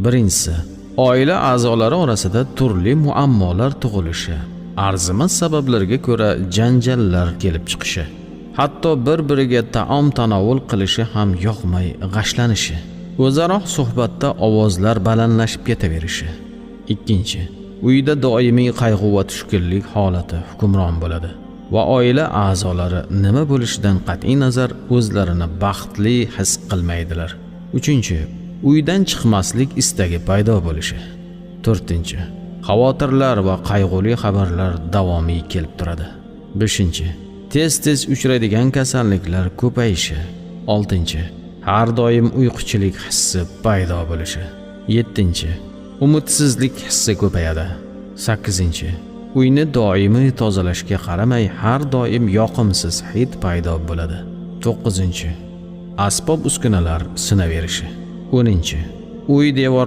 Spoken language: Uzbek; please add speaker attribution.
Speaker 1: Birinchisi, oila a'zolari orasida turli muammolar tug'ilishi, arzimas sabablarga ko'ra janjallar kelib chiqishi, hatto bir-biriga taom tanovul qilishi ham yoqmay g'ashlanishi, o'zaro suhbatda ovozlar balandlashib ketaverishi. Ikkinchi, uyda doimiy qayg'u va tushkunlik holati hukmron bo'ladi va oila a'zolari nima bo'lishidan qat'iy nazar o'zlarini baxtli his qilmaydilar. Uchinchi, uydan chiqmaslik istagi paydo bo'lishi. To'rtinchi, xavotirlar va qayg'uli xabarlar davomiy kelib turadi. Beshinchi, tez-tez uchraydigan kasalliklar ko'payishi. Oltinchi, har doim uyquchilik hissi paydo bo'lishi. Yettinchi, umidsizlik hissi ko'payadi. Sakkizinchi, uyni doimiy tozalashga qaramay har doim yoqimsiz hid paydo bo'ladi. To'qqizinchi, asbob uskunalar sinaverishi. 10-, uy devor